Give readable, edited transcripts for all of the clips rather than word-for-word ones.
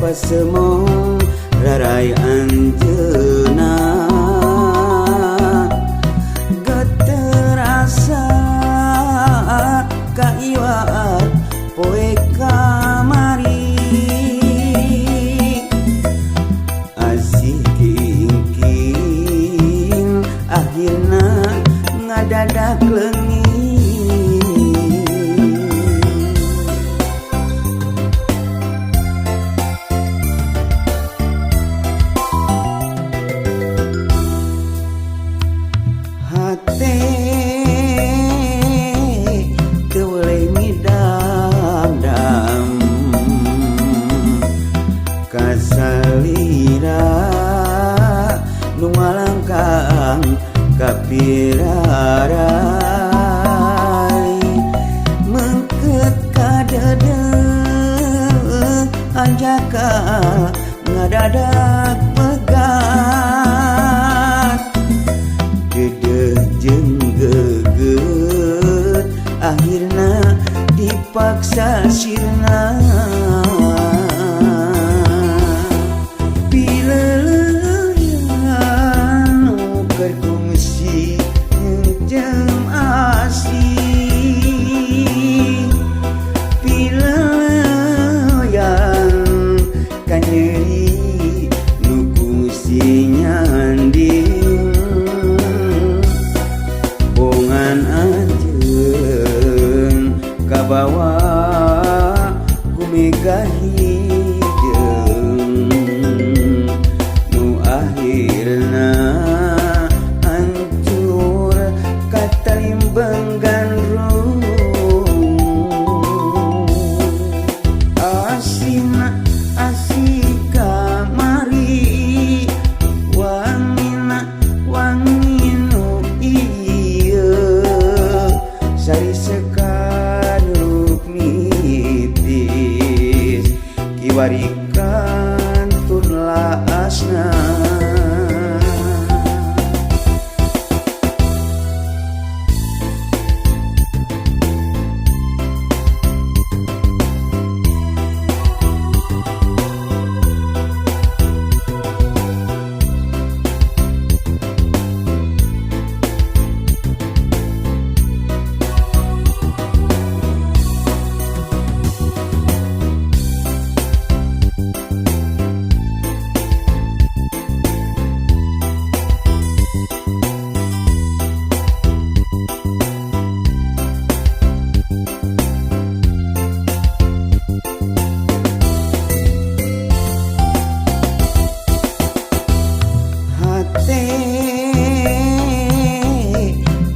Pasemon rarai anjeuna geterasa kaiwat poe kamari asih kingkin akhirna ngadadak leungit. Hate teu weleh midam-dam kasalira nu ngalangkang kapirarai mengket kadede anjaka ngadadak pegat dedeh jeung geget akhirna dipaksa sirna pileuleyan nu keur kungsi ngejem asih pileuleyan kanyeri nu kungsi nyanding bongan anjeun kabawa ku mega hideung nu akhirna hancur katalimbeng gandrung asina asih kamari wangina wangi nu ieu sari sekanuk mitis kiwari kantun laasna. Hate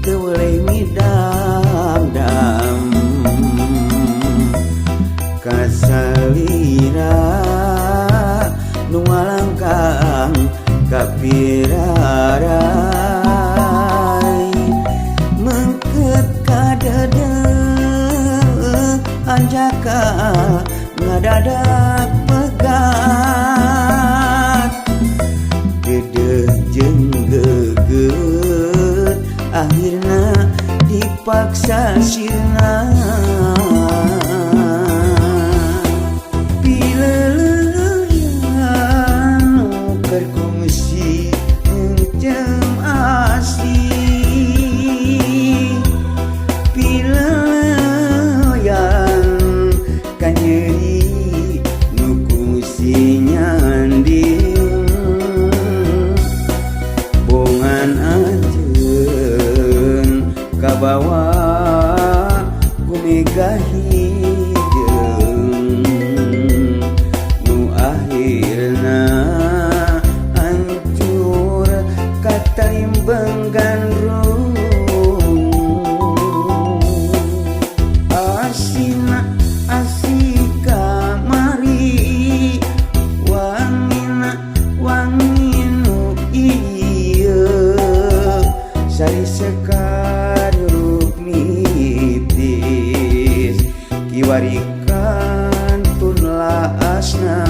teu weleh midam-dam kasalira nu ngalangkang kapirarai mengket kadede anjaka ngadadak pegat dedeh jeung geget akhirna dipaksa sirna pileuleyan nu keur kungsi ngejem asih pileuleyan kanyeri nu kungsi nyanding bongan anjeun kabawa ku mega hideung nu akhirna hancur katalimbeng gandrung asina asih kamari wangina wangi nu ieu sari sekaruk mitis kiwari kantun laasna.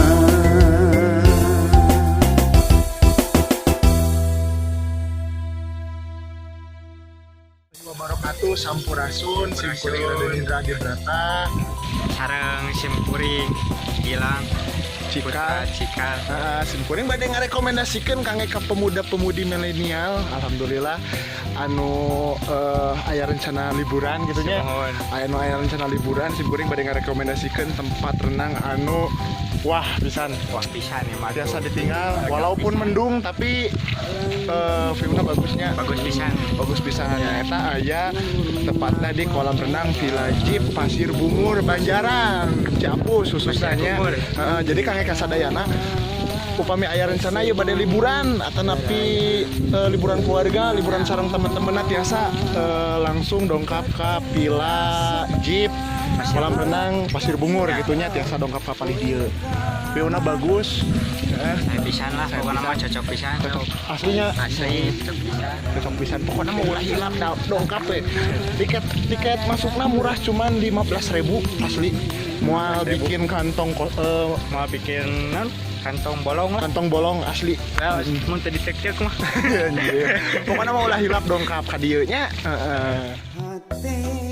Wabarakatuh, sampurasun, simkuring Raden Indra Adibrata sareng simkuring Gilang. Cikal. Cikal. Nah, simkuring bade ngarekomendasikeun kangge ka pemuda-pemudi milenial, alhamdulillah anu aya rencana liburan gitu nya. Sumuhun. Aya nu aya rencana liburan, simkuring bade ngarekomendasikeun tempat renang anu wah pisan. Wah pisan ya mah. Biasa ditinggal walaupun mendung, tapi view-na bagusnya. Bagus pisan. Bagus pisan. Eta aya tepatnya di kolam renang Villa Jeep Pasir Bungur, Banjaran, Ciapus khususnya. Pasir Bungur. Heeh, jadi kangge kasadayana upami aya rencana ya bade liburan atau napi liburan keluarga, liburan sareng teman-teman, tiasa langsung dongkap ke Villa Jeep kolam renang Pasir Bungur gitunya, tiasa dongkap ka palih dieu. View-na bagus. Sae pisan lah, pokoknya mah cocok pisan. Cocok aslinya. Asli cocok pisan. Cocok pisan, pokoknya mau ulah hilap dongkap we. Tiket tiket masuknya murah, cuman 15.000, asli mau bikin kantong Mau bikin non kantong bolong lah. Kantong bolong asli. Ya, mun teu ditek mah. Anjir. Pokoknya mau ulah hilap dongkap ka dieu nya. Heeh. Hate.